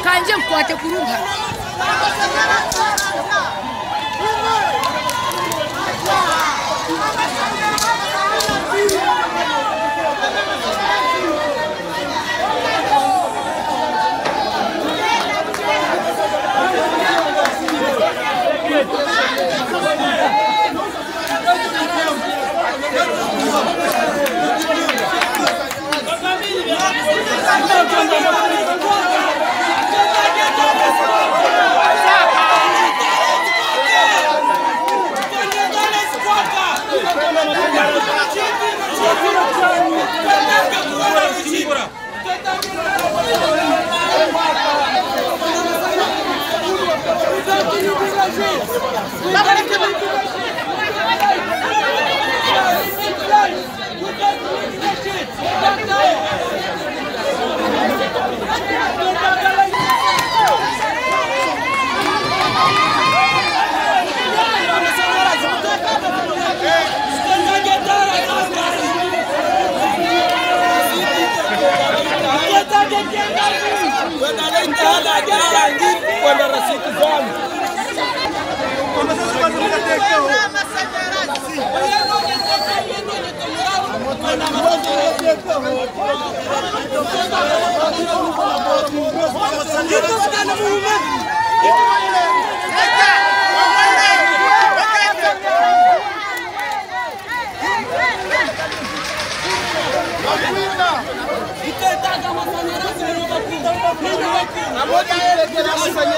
Kanje nkukwate kurungi.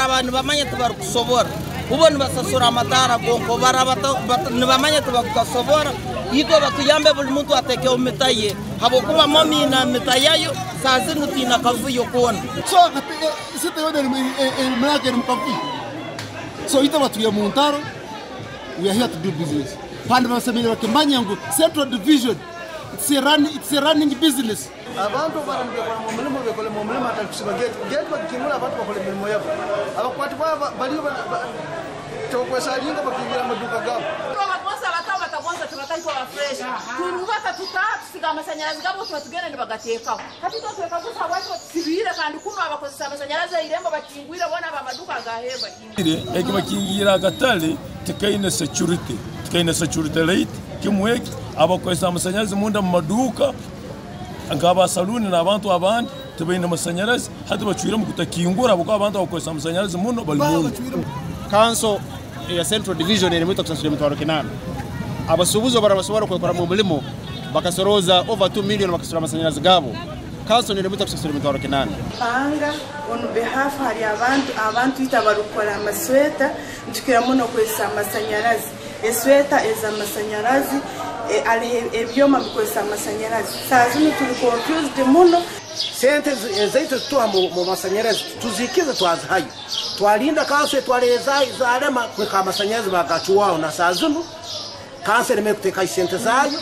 Abantu bamanye tibarikusobora kubo nibasasura amataara gonka bara nibamanya tibakugasobora itwe batuyambe buli muntu atekeho mita ye habwokuba momi ina mita yayo saa zinu tiina kavuyo koona. So sente yona eri eri mukavuyo. So itwe batuye mu ntaro, we are here to do business kandi basemere bakimanya ngu Central Division it's a running business. Abantu barambye mu mulimo bekole mu mulimo atakusiba gate gate bakimula abantu bakole mirimo yabo abakwati baliyo tokwesalinga bakingira amaduka gabo. Batagonza tubatari kwa fresh turubaka tutasiga amashanyarazi gabo tubatugenda nibagateekaho hati twekaguza watu tusibire kandi kuno abakozesa amashanyarazi irembo bakingwire bona abamaduka gaheba. Eki bakingira akatale tikaine security, tikaine security light kimweki abakozesa amashanyarazi munda mu maduka nk'aba saluni n'abantu abandi tibaine amashanyarazi hati bacwire mu kutakingura kuko abantu abakozesa amashanyarazi muno bali munda. Council ya Central Division erimu kusasura emitwaro 8. Abasuubuzi barabasobora kwekora mu mulimo bakasoroza over 2 million bakasura amashanyarazi gabo. Council erimu kusasura emitwaro 8. Panga on behalf hari abantu ita barukora amasweta ntukira muno kwesa amasanyarazi. Esweta eza amasanyarazi ebyoma bikozesa amasanyarazi. Saa zino turi confused muno. Sente ezaitu tuha mu masanyarazi tuzikize twazihayo. Twalinda kanso twaleza zarema kweka amasanyarazi bagacuwaho na saa zino kanso ereme kuteka sente zayo.